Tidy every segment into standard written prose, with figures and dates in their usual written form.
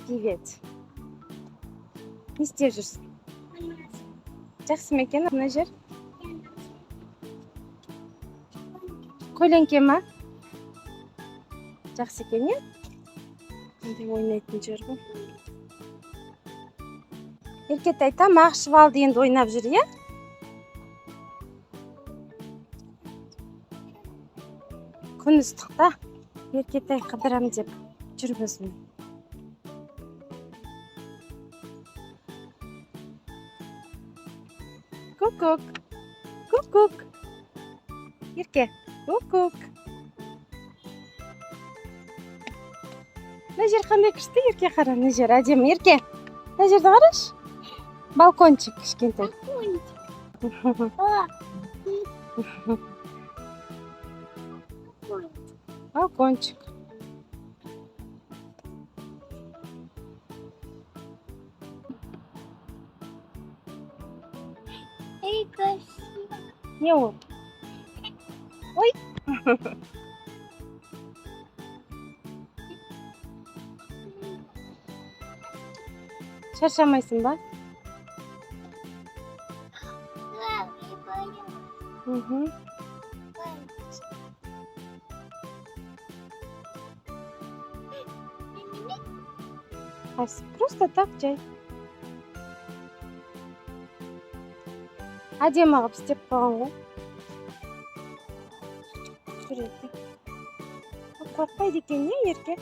Привет, не істеп жүрсің? Жақсы ма екен мына жер? Көлеңке ма? Жақсы екен, иә. Мындай ойнайтын жер ғой. Еркетай тамақ ішіп алды, енді ойнап жүр, иә. Күн ыстық та, Еркетай қыдырам деп жүрміз міне. Көк, көк, көк, Ерке, көк, көк. Мына жер қандай күшті, Ерке, қара, мына жер әдемі. Ерке, мына жерді қарашы, балкончик кішкентай. О, Балкончик. Эй, красиво. Не ол? Ой. Шаршамайсың ба? Да, я боюсь. Мхм. Қайсы? Просто так, жай әдемі қылып істеп қойған ғой. Жүр, Ерке. Қорықпайды екен, не, Ерке?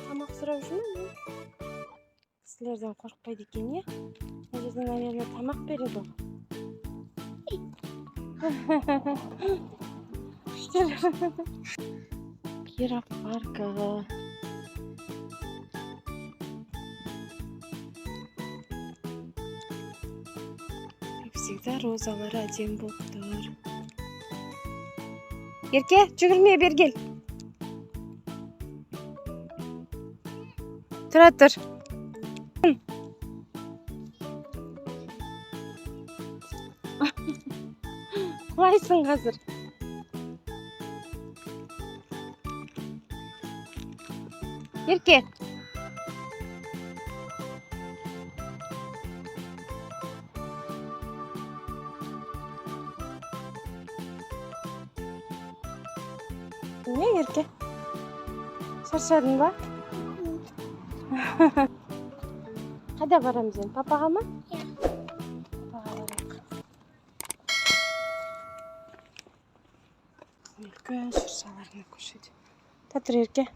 Тамақ сұрап жүр ме, не? Кісілерден қорықпайды екен, иә. Мына жерде, наверное, тамақ береді ғой. Жүр. Киров паркі. Как всегда, розалары әдемі болып тұр. Ерке, жүгірме, бері кел. Тұра тұр. Құлайсың қазір. Ерке. Не, Ерке? Шаршадың ба? Қайда барамыз енді? Папаға ма? Иә. Папаға барайық. Үлкен шыршалар мына көшеде. Тұра тұр, Ерке.